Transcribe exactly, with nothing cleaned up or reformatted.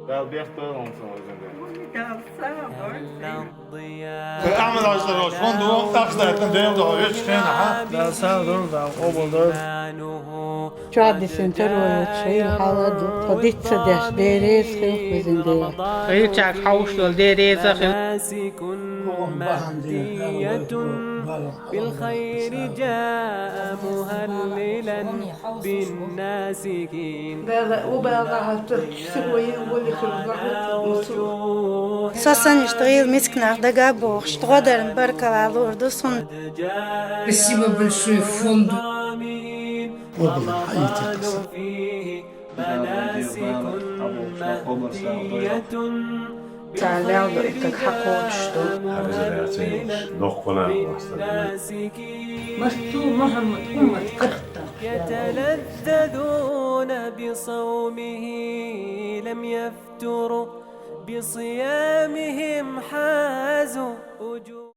Дала бехк дойла хьуна, сан везан Дела. Дала сагӀа дойла. Амал ажлар шун ду, ахсайтан дем до, веч хена, ха? Дала сагӀа дойла, Дала къоабал дойла. Чоа дисин таро йоцу шайла хьала ду, тхо дицца деш, Дела реза хилла везан Дела. Хьийчак хьовш долу Дела реза хилла. بالخير جاء مهللا بالناسكين. Дала убала хьалта сироен вали хилла. Со санна иштта гӀийла мисканах дага а бохуш, тхо дарна баркалла лур ду суна. Спасибо большое фонду. Къобал хьаийти кхаса. Цхьа лелла итаг хьакхочуш ду. Нохкъана васта. Масту Мухьаммад уммат къатта. يتلذذون بصومه لم يفتروا بصيامهم حازوا أجور.